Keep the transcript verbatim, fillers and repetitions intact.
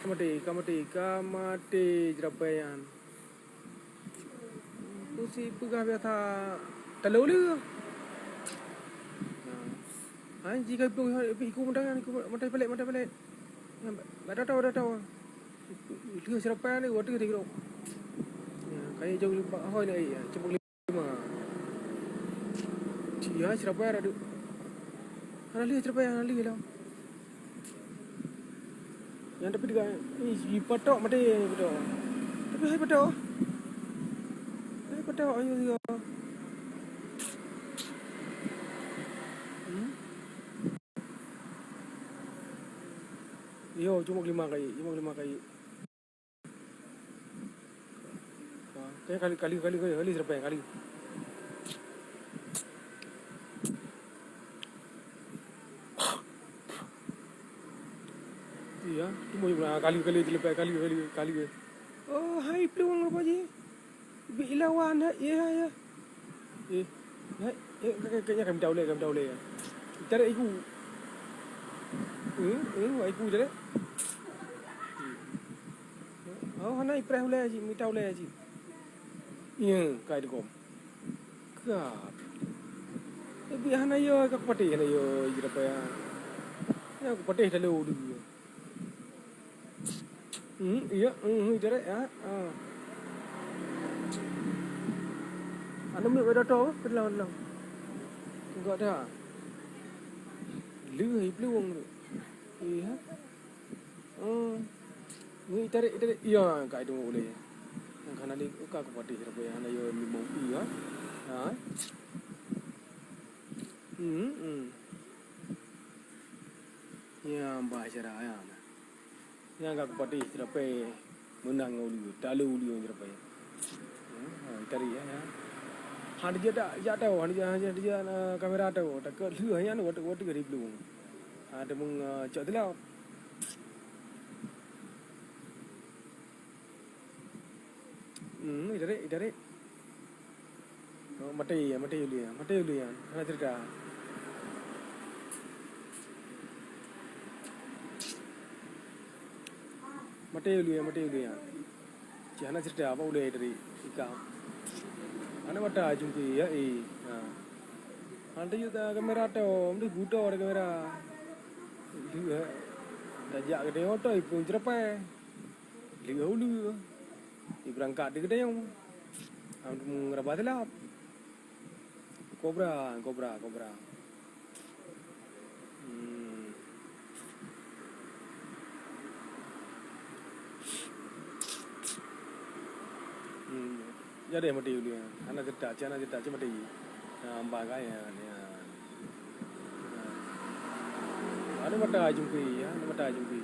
Maté, ka maté, ka maté Ceurapée nyan. Peue si peugah biasa talo le. Hai, jika iku, iku mantong nyan, iku maté palek, maté palek. Nyan, bak datang, bak datang. Lheueh Ceurapée ni, watèe teugrok. Ya, kayèe jong bak hôi na, ya, cebok lima. Cia Ceurapée ada. Hana lheueh Ceurapée, hana lheueh lah. Nyan tapi dekat, eh, si patok maté, patok. Tapi hai patok. Hai patok, ayo, ayo. Hmm? Yo, cuma lima kali, cuma lima kali. Wah, tengok kali, kali, kali, kali, kali Ceurapée, kali. Iya, tu mau juga kali, kali Ceurapée, kali, kali, kali. Oh, hai, peluang apa je? Bi ilawan, ha? Ya, ya. Eh, hai, eh, kayaknya kami tahu leh, kami tahu leh. Cari iku. Eh, eh, iku cari. Oh, hana ipreh ulèe cit, mita ulèe cit. Nyo, kai dugom. Ka. Tapi hana yo, ka kupatéh hana yo, Ceurapée. Ya, kupatéh lalu dulu. Hmm, iya, hmm, Ceurapée, ya. Ah. Anu mi beda tu, kedalam, kedalam. Enggak ada. Leuh, peluang tu. Iya. Hmm. Ni tarik, tarik. Iya, ka itu boleh. Yang kanan ni, ka kupatéh, tapi yang ada yang limau pi, ha. Ha. Hmm, hmm. Ya, bah cara, ya. Yang ka kupatéh, Ceurapée meunang ngon ulèe, talo ulèe Ceurapée. Hmm, ha, tarik, ya, ya. Han dia tak, jak tahu, han dia, han dia, han dia, kamera tahu. Takut leuh, ya, waktu, waktu dari belum. Ha, dia meng, uh, cok telap. Hmm, itarik, itarik. Oh, maté, maté ulèe, maté ulèe. Hana cerita. Maté ulèe, maté ulèe. Cih hana cerita apa ulèe dari ikan. Hana mata jumpi ya, eh. Ha. Hana yuk ta kamera tu, mesti buta ada kamera. Dia, eh. Dah jak ke tengok tu, ipun Ceurapée. Leuh ulèe. Iberangkat di Geudong. Am ngeraba telap. Kobra, kobra, kobra. Hmm. Hmm. Jadi mati ulèe. Hana cerita, hana cerita, cuma mati. Ha, ambang kan ya, ya. Ha. Ada mata jumpi, ya, ada mata jumpi.